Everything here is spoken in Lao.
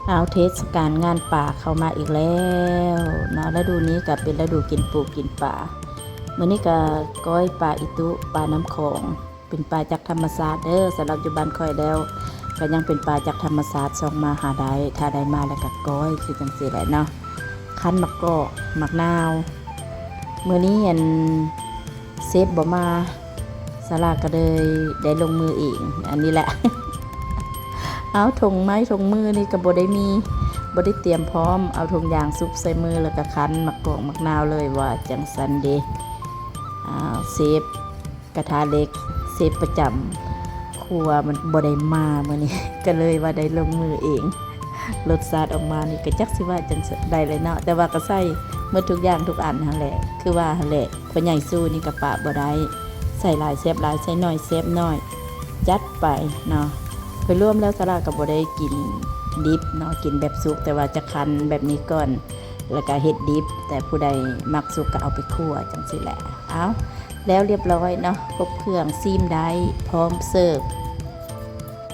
ເອົາ ເທດສະການງານປາເຂົ້າມາອີກແລ້ວເນາະ, ລະດູນີ້ກໍເປັນລະດູກິນປູກິນປາ. ມື້ນີ້ກໍກ້ອຍປາອີຕຸ ປານ້ຳຂອງ ເປັນປາຈາກທຳມະຊາດເດີ. ສຳລັບຢູ່ບ້ານຂ້ອຍແລ້ວ ກໍຍັງເປັນປາຈາກທຳມະຊາດ ຊອກມາຫາໄດ້, ຖ້າໄດ້ມາແລ້ວກໍກ້ອຍ ຄືຈັ່ງຊີ້ແຫຼະເນາະ. ຄັ້ນໝາກກອກໝາກນາວ. ມື້ນີ້ ອັນ ເຊຟບໍ່ມາ ສາລາກໍເລີຍໄດ້ລົງມືເອງ. ອັນນີ້ແຫຼະ ເອົາ ຖົງໄມ້ຖົງມືນີ້ກໍບໍ່ໄດ້ມີ ບໍ່ໄດ້ຕຽມພ້ອມ, ເອົາຖົງຢາງສຸບໃສ່ມື ແລ້ວກໍຄັ້ນໝາກກອກໝາກນາວເລີຍ ວ່າຈັ່ງຊັ້ນເດ. ອ້າວ ເຊຟກະທະເຫຼັກ ເຊຟປະຈຳຄົວມັນບໍ່ໄດ້ມາມື້ນີ້ ກໍເລີຍວ່າໄດ້ລົງມືເອງ. ລົດຊາດອອກມານີ້ກໍຈັກຊິວ່າຈັ່ງໃດແຫຼະເນາະ, ແຕ່ວ່າກໍໃສ່ໝົດທຸກຢ່າງທຸກອັນຫັ້ນແຫຼະ. ຄືວ່າຫັ້ນແຫຼະ ພໍ່ໃຫຍ່ສູ້ນີ້ກໍປະບໍ່ໄດ້, ໃສ່ຫຼາຍແຊບຫຼາຍ ໃສ່ໜ້ອຍແຊບໜ້ອຍ ຈັດໄປເນາະ. ໂດຍລວມແລ້ວສາລາກໍບໍ່ໄດ້ກິນດິບເນາະ, ກິນແບບສຸກ, ແຕ່ວ່າຈະຄັ້ນແບບນີ້ກ່ອນ ແລ້ວກໍເຮັດດິບ, ແຕ່ຜູ້ໃດມັກສຸກກໍເອົາໄປຂົ້ວ ຈັ່ງຊີ້ແຫຼະ. ເອົາ ແລ້ວລຽບຮ້ອຍເນາະ, ຄົບເຄື່ອງ ຊີມໄດ້ ພ້ອມເສີບ